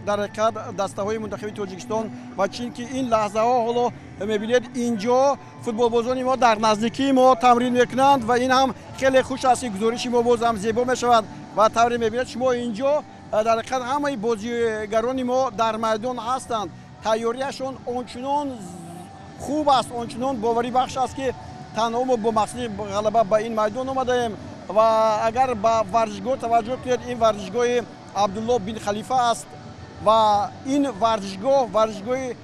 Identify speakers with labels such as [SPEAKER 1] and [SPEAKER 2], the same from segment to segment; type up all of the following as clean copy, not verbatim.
[SPEAKER 1] Дар ҳақиқат дастаҳои мунтахаби Тоҷикистон ва Чин, ки ин лаҳзаҳо ҳоло мебинед, инҷо футболбозони мо дар наздикии мо тамрин мекунанд ва ин ҳам хеле хуш аст, ки гузориши мо боз ҳам зебо мешавад. Ва тавре мебинед шумо, инҷо дар ҳақиқат ҳамаи бозигарони мо дар майдон ҳастанд. Тайёрияшон ончунон хуб аст, ончунон боварибахш аст, ки танҳо мо бо мақсади ғалаба ба ин майдон омадаем. Ва агар ба варзишгоҳ таваҷҷӯҳ кунед, ин варзишгоҳи Абдулло бин Халифа аст ва ин варзишгоҳ варзишгоҳи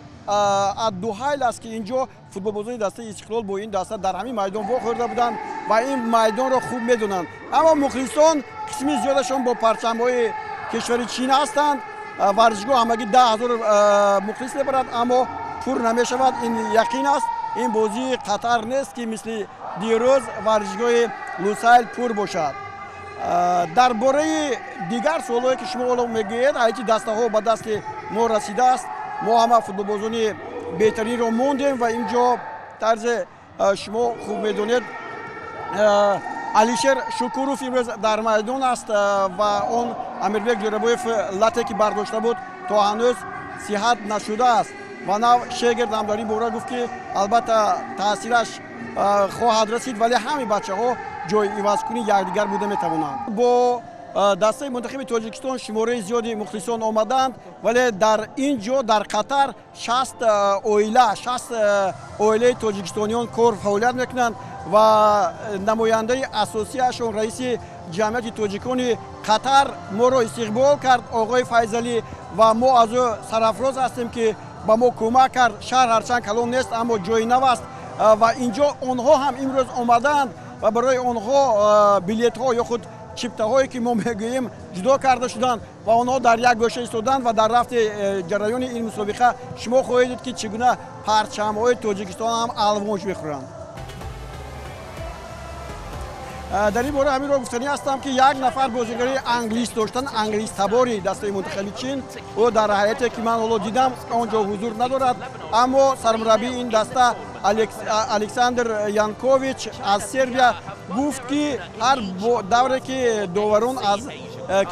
[SPEAKER 1] Аддуҳайл аст, ки инҷо футболбозони дастаи Истиқлол бо ин даста дар ҳамин майдон вохӯрда буданд ва ин майдонро хуб медонанд. Аммо мухлисон қисми зиёдашон бо парчамҳои кишвари Чин ҳастанд. Варзишгоҳ ҳамагӣ 10 000 мухлис мебарад, аммо пур намешавад, ин яқин аст. Ин бозии Қатар нест, ки мисли дирӯз варзишгоҳи Лусайл пур бошад. Дар бораи дигар суолое, ки шумо ҳоло мегӯед, ҳайати дастаҳо ба дасти мо расидааст. Мо ҳама футболбозони беҳтаринро мондем ва инҷо, тарзе шумо хуб медонед, Алишер Шукуров имрӯз дар майдон аст ва он Амирбек Ҷӯрабоев лате, ки бардошта буд, то ҳанӯз сиҳат нашудааст. Ва нав Шегирд ҳам дар ин бора гуфт, ки албатта таъсираш хоҳад расид, вале ҳамин бачаҳо ҷои ивазкунӣ якдигар буда метавонанд. Бо дастаи мунтахаби Тоҷикистон шумораи зиёди мухлисон омаданд, вале дар ин ҷо, дар Қатар, 60 оила, 60 оилаи тоҷикистониён кор фаъолият мекунанд ва намояндаи асосиашон, раиси ҷамъияти тоҷикони Қатар, моро истиқбол кард, оғои Файзалӣ, ва мо аз ӯ сарафроз ҳастем, ки ба мо кӯмак кард. Шаҳр ҳарчанд калон нест, аммо ҷои нав аст ва инҷо онҳо ҳам имрӯз омадаанд ва барои онҳо билетҳо ё худ чиптаҳое, ки мо мегӯем, ҷудо карда шуданд ва онҳо дар як гӯша истоданд. Ва дар рафти ҷараёни ин мусобиқа шумо хоҳед дид, ки чӣ гуна парчамҳои Тоҷикистон ҳам алвонҷ мехӯранд. Дар ин бора ҳаминро гуфтанӣ ҳастам, ки як нафар бозигари англис доштан, англистабори дастаи мунтахаби Чин, ӯ дар ҳайате, ки ман ҳоло дидам, он ҷо ҳузур надорад. Аммо сармураббии ин даста Александр Янкович аз Сербия гуфт, ки ҳар давре, ки доварон аз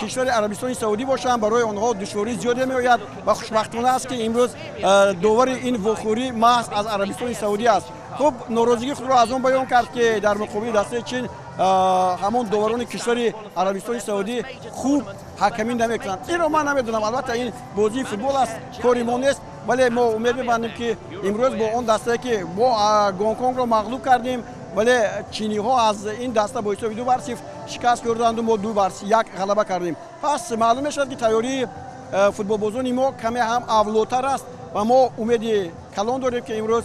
[SPEAKER 1] кишвари Арабистони Саудӣ бошанд, барои онҳо душвории зиёде меояд ва хушбахтона аст, ки имрӯз довари ин вохӯрӣ маҳз аз Арабистони Саудӣ аст. Хуб, норозигии худро аз он баён кард, ки дар муқобили дастаи Чин ҳамон доварони кишвари Арабистони Саудӣ хуб ҳакамӣ намекунанд. Инро ман намедонам, албатта ин бозии футбол аст, кори мо нест, вале мо умед мебандем, ки имрӯз бо он дастае, ки мо Гонконгро мағлуб кардем, вале чиниҳо аз ин даста бо ҳисоби 2-0 шикаст хӯрданду мо 2-1 ғалаба кардем. Пас маълум мешавад, ки тайёрии футболбозони мо каме ҳам авлотар аст ва мо умеди калон дорем, ки имрӯз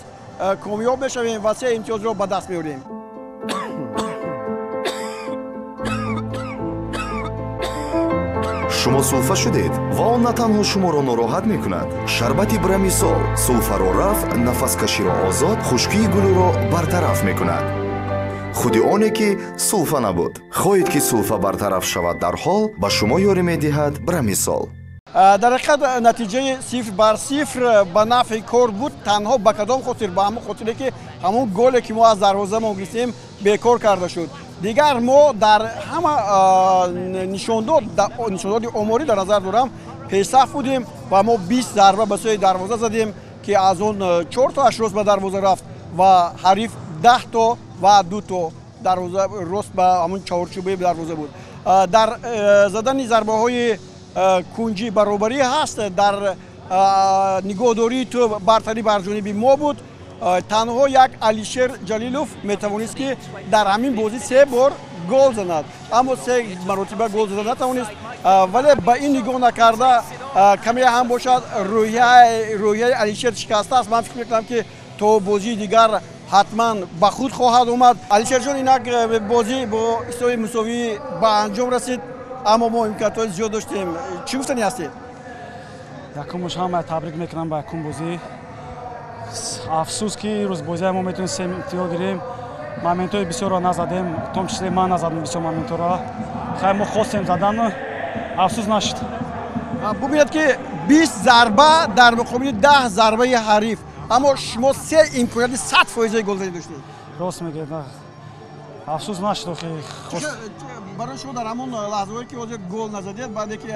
[SPEAKER 1] комёб мешавем ва се имтиёзро ба даст меорем.
[SPEAKER 2] Шумо сулфа шудед ва он на танҳо шуморо нороҳат мекунад. Шарбати Брамисол сулфаро рафъ, нафаскаширо озод, хушкии гулӯро бартараф мекунад. Худи оне ки сулфа набуд. Хоҳед, ки сулфа бартараф шавад дар ҳол, ба шумо ёрӣ медиҳад Брамисол.
[SPEAKER 1] Дар ҳақиқат натиҷаи 0-0 ба нафъи кор буд. Танҳо ба кадом хотир? Ба ҳамон хотире, ки ҳамон голе, ки мо аз дарвозамон гирифтем, бекор карда шуд. Дигар мо дар ҳама нишондод, нишондоди оморӣ дар назар дорам, пешсаф будем ва мо 20 зарба ба сӯи дарвоза задем, ки аз он чортоаш рост ба дарвоза рафт ва ҳариф 10 то ва дуто дарвоза рост ба ҳамон чаҳорчӯбаи дарвоза буд. Дар задани зарбаҳои кунҷӣ баробарӣ ҳаст, дар нигоҳдории тӯб бартарӣ бар ҷониби мо буд. Танҳо як Алишер Ҷалилов метавонист, ки дар ҳамин бозӣ се бор гол занад, аммо се маротиба гол зада натавонист. Вале ба ин нигоҳ накарда, каме ҳам бошад, рӯҳияи Алишер шикаста аст. Ман фикр мекунам, ки то бозии дигар ҳатман ба худ хоҳад омад. Алишерҷон, инак бозӣ бо ҳисоби мусовӣ ба анҷом расид, аммо мо имкониятҳои зиёд доштем. Чӣ гуфтанӣ ҳастед?
[SPEAKER 3] Якумш, ҳама табрик мекунам ба якум бозӣ. Афсӯс, ки рӯз бозия мо метавонем се имтиёз гирем. Моментҳои бисёрро назадем, в том числе ман назадам бисёр моментҳоро. Хай, мо хостем задан, афсӯс, нашуд.
[SPEAKER 1] Бубинед, ки 20 зарба дар муқобили 10 зарбаи ҳариф, аммо шумо се имконияти 100 фоизаи голзанӣ доштед.
[SPEAKER 3] Рост мегӯед, афсӯс, нашуд.
[SPEAKER 1] Барои шумо дар ҳамон лаҳзаҳое ки ҳозир гол назадед, баъде ки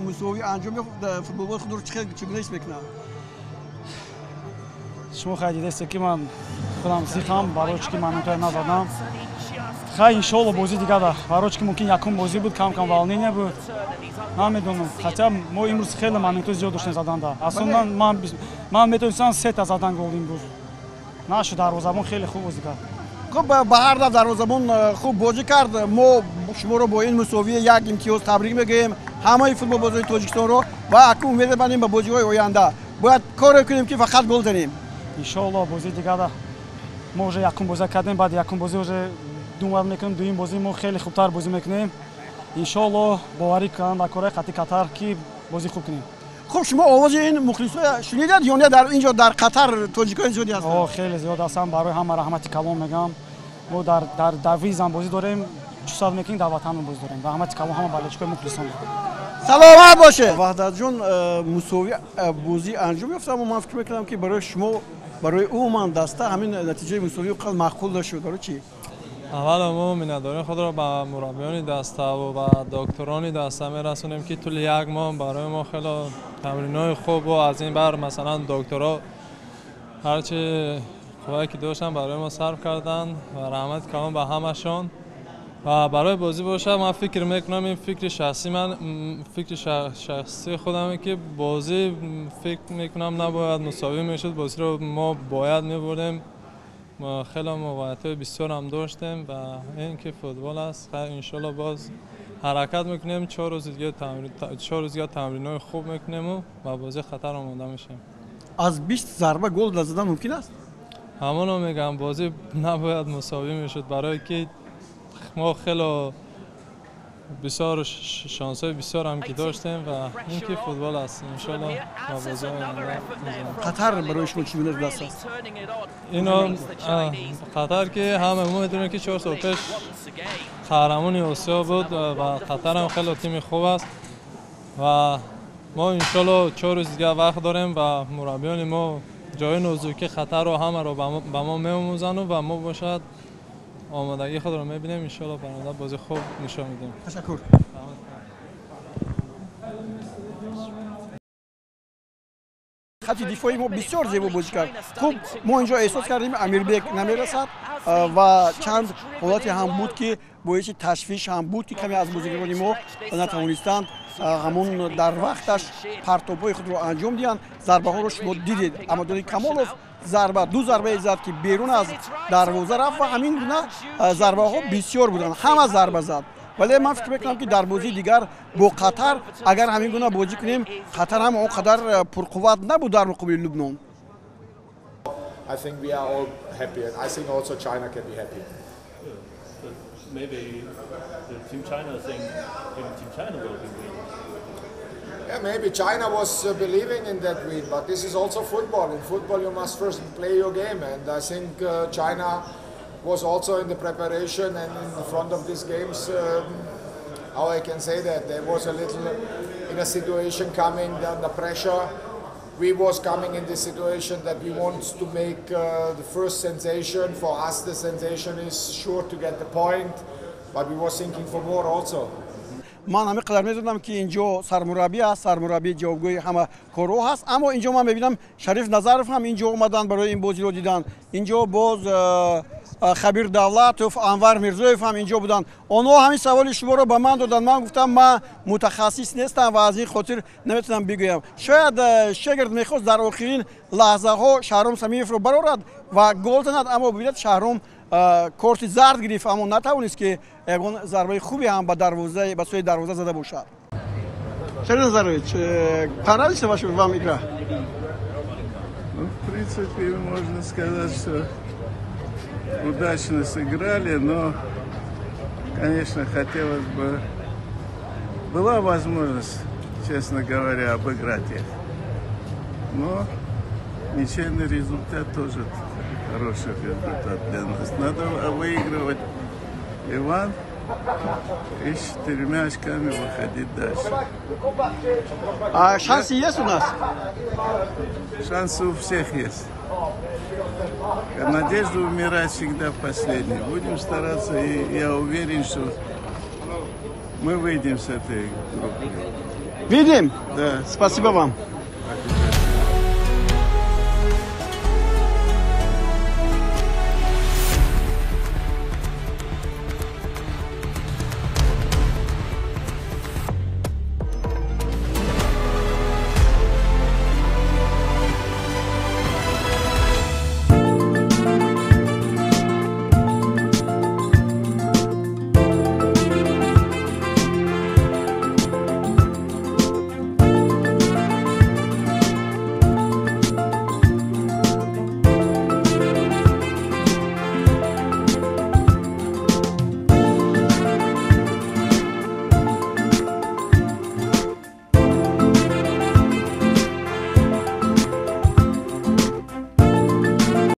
[SPEAKER 1] мусовӣ анҷом ёфт, футболбоз худро чӣ гуна ҳис мекунад?
[SPEAKER 3] Шумо хай дидесте, ки ман худам зиқам, барои чӣ ки моментҳое назадам. Хай, иншоалло, бозӣ дигар, барои чӣ ки мумкин якум бозӣ буд, кам кам волнение буд, намедонам. Хотя мо имрӯз хеле моментҳои зиёд доштем заданда. Аслан ман метавонистам сета задан гол, имрӯз нашуд. Дарвозабон хеле хуб бозӣ кард.
[SPEAKER 1] Хуб, ба ҳар дафъ дарвозабон хуб бозӣ кард. Мо шуморо бо ин мусовии як имтиёз табрик мегӯем, ҳамаи футболбозони Тоҷикистонро, ва акнун умед мебандем ба бозиҳои оянда. Бояд коре кунем, ки фақат гол занем.
[SPEAKER 3] Иншоалло, бозии дигар мо уже якум бозӣ кардем, баъди якум бозӣ уже думбал мекунем. Дуюм бозӣ мо хеле хубтар бозӣ мекунем, иншоалло. Боварӣ кунам ба кораи қати Катар, ки бозӣ хуб кунем.
[SPEAKER 1] Хуб, шумо овози ин мухлисо шунидед ё не? Дар инҷо, дар Қатар, тоҷикои зиёде ҳастанд.
[SPEAKER 3] Хеле зиёд ҳастанд. Барои ҳама раҳмати калон мегӯям. Мо дар визам бозӣ дорем, чусад мекунем, дар ватанмон бозӣ дорем. Раҳмати калон ҳама болельщикои, мухлисон.
[SPEAKER 1] Саломат бошед, Ваҳдатҷон. Мусовӣ бозӣ анҷом ёфт, аммо ман фикр мекунам, ки барои шумо, барои умуман даста ҳамин натиҷаи мусовӣ қадр маъқул нашуд. Барои чӣ?
[SPEAKER 4] Аввало мо миннатдории худро ба мураббиёни даста ва ба докторони даста мерасонем, ки тӯли як моҳ барои мо хело тамринҳои хуб ва аз ин бар, масалан, докторо ҳарчи қуввае ки доштанд, барои мо сарф карданд, ва раҳмати калон ба ҳамашон. Ва барои бозӣ бошад, ман фикр мекунам, ин фикри шахсии ман, фикри шахсии худаме, ки бозӣ, фикр мекунам, набояд мусовӣ мешуд. Бозиро мо бояд мебурдем. Хеле موقعیت‌های бисёр ҳам доштем, ва ин ки футбол аст. Иншоалло, боз ҳаракат мекунем, 4 рӯз дига тамринҳои хуб мекунему ба бозии Қатар омода мешавем.
[SPEAKER 1] Аз 20 зарба гол назадан мумкин аст?
[SPEAKER 4] Ҳамоно мегӯям, бозӣ набояд мусовӣ мешуд, барое ки мо хело бисёр шансҳои бисёр ҳам ки доштем, ва ин ки футбол аст. Иншоалло, ба бозиҳои оянда мезанем.
[SPEAKER 1] Қатар барои шумо чӣ гуна даст аст?
[SPEAKER 4] Ино Қатар, ки ҳама мо медонем, ки 4 сол пеш қаҳрамони Осиё буд, ва Қатар ҳам хеле тими хуб аст, ва мо иншоалло 4 рӯз дигар вақт дорем, ва мураббиёни мо ҷои нозуки Қатарро ҳамаро ба мо меомӯзанду ва мо бошад омодагии худро мебинем. Иншоалло, барода бозӣ хуб нишон медиҳем.
[SPEAKER 1] Ташаккур. Хати дифои мо бисёр зебо бозӣ кард. Хуб, мо инҷо эҳсос кардем, Амирбек намерасад, ва чанд ҳолате ҳам буд, ки боиси ташвиш ҳам буд, ки каме аз бозигарони мо натавонистанд ҳамон дар вақташ партобҳои худро анҷом диҳанд. Зарбаҳоро шумо дидед. Амадони Камолов зарба, ду зарбае зад, ки берун аз дарвоза рафт, ва ҳамин гуна зарбаҳо бисёр буданд. Ҳама зарба зад, вале ман фикр мекунам, ки дар бозии дигар бо Қатар агар ҳамин гуна бозӣ кунем, Қатар ҳам он қадар пурқувват набуд дар муқобили Лубнон.
[SPEAKER 5] I think we are all happy, and I think also China can be happy.
[SPEAKER 6] Maybe the Team China think maybe Team China will be win.
[SPEAKER 5] Yeah, maybe China was believing in that win, but this is also football. In football, you must first play your game, and I think China was also in the preparation and in the front of these games. How I can say that there was a little in a situation coming under pressure. We was coming in this situation that we want to make the first sensation. For us, the sensation is sure to get the point, but we was thinking for more also.
[SPEAKER 1] Ман ҳамин қадар медонам, ки инҷо сармураббӣ аст, сармураббӣ ҷавобгӯи ҳама корҳо ҳаст. Аммо инҷо ман мебинам, Шариф Назаров ҳам инҷо омаданд барои ин бозиро дидан. Инҷо боз Хабир Давлатов, Анвар Мирзоев ҳам инҷо буданд. Онҳо ҳамин саволи шуморо ба ман доданд. Ман гуфтам, ман мутахассис нестам ва аз ин хотир наметавонам бигӯям. Шояд Шегрт мехост дар охирин лаҳзаҳо Шаҳром Самиевро барорад ва гол занад, аммо бибинад, Шаҳром корти зард гирифт, аммо натавонист, ки ягон зарбаи хубе ҳам ба дарвоза, ба сӯи дарвоза зада бошад. Шариф Назарович, понравилась ваша вам игра?
[SPEAKER 7] Ну, в принципе, можно сказать, что удачно сыграли, но, конечно, хотелось бы. Была возможность, честно говоря, обыграть их. Но ничейный результат тоже хороший результат для нас. Надо выигрывать Ливан и с четырьмя очками выходить дальше.
[SPEAKER 1] А шансы есть у нас?
[SPEAKER 7] Шансы у всех есть. Надежда умирает всегда последней. Будем стараться, и я уверен, что Мы выйдем с этой группы.
[SPEAKER 1] Видим?
[SPEAKER 7] Да.
[SPEAKER 1] Спасибо вам.